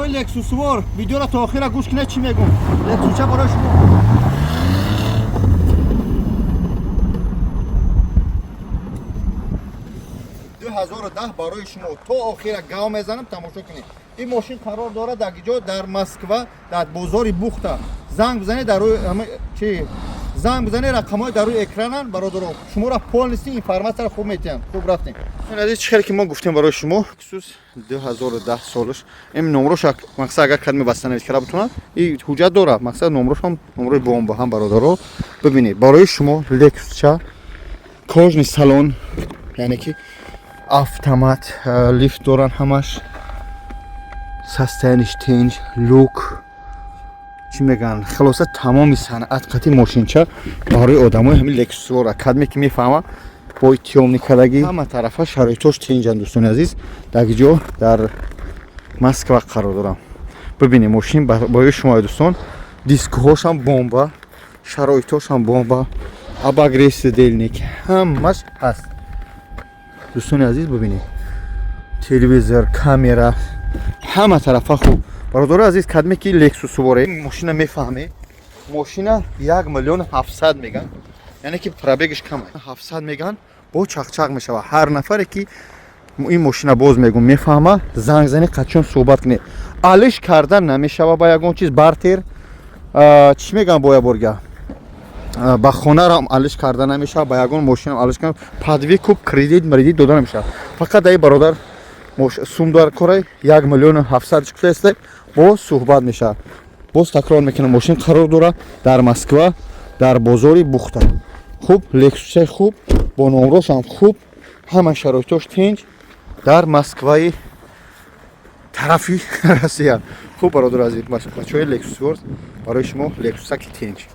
Бачаҳои лексусвор, видеоро то охира гӯш кунед, чӣ мегӯм. Лексусча барои шумо 2010 барои шумо то охира гав мезанам, тамошо кунед. Ин мошин қарор дорад дар ҷо, дар Москва, дар бозори Бухта. Занг бизанед дар рӯи чи, занг бизанед, рақамҳои дар рӯи экрананд. Бародаро, шуморо полностью информатсияро хуб метиҳанд. Хуб, рафтем. Азиз, чӣ хеле ки мо гуфтем, барои шумо Lexus 2010 солаш. Ин номрош, мақсад, агар кадме восстановить карда бутонад, и ҳуҷҷат дорад, мақсад, номрош ҳам номрои бомба ҳам. Бародаро, бибинед, барои шумо Lexus-ча, кожаный салон, яъне ки автомат, лифт доранд ҳамаш, состояниш тинҷ, люк, чӣ мегӯянд, хулоса, тамоми санъат қати мошинча барои одамои ҳамин лексусвора, кадме ки мефаҳма, бо тёмный кардагӣ, ҳама тарафа шароитош тинҷанд. Дӯстони азиз, дар ҷо, дар Москва қарор дорам. Бибинед, мошин барои шумо, дӯстон, дискҳошам бомба, шароитошам бомба, обогрев сидельник ҳамаш ҳаст. Дӯстони азиз, бибинед, телевизор, камера, ҳама тарафа хуб. Бародари азиз, кадме ки лексусворе, мошина мефаҳме, мошина 1 700 000 меган, яъне ки пробегиш кам, 700 меган, бо чақчақ мешава. Ҳар нафаре ки ин мошина, боз мегум, мефаҳма, занг зани, қачон суҳбат кунед. Алиш кардан намешава ба ягон чиз, бартер, чӣ меган, бо якборга ба хонарам алиш карда намешава, ба ягон мошинам алиш карда, под выкуп, кредит мредит дода намешава. Фақат даи бародар сум дар корай, 1 700 000 кутаеста, боз суҳбат мешавад. Боз такрор мекунам, мошин қарор дорад дар Москва, дар бозори Бухта. Хуб, лексусаи хуб, бо номрошам хуб, ҳама шароитош тинҷ, дар Москваи тарафи Россия. Хуб, бародар азиз, бачаҳои лексусворд, барои шумо лексусаки тинҷ.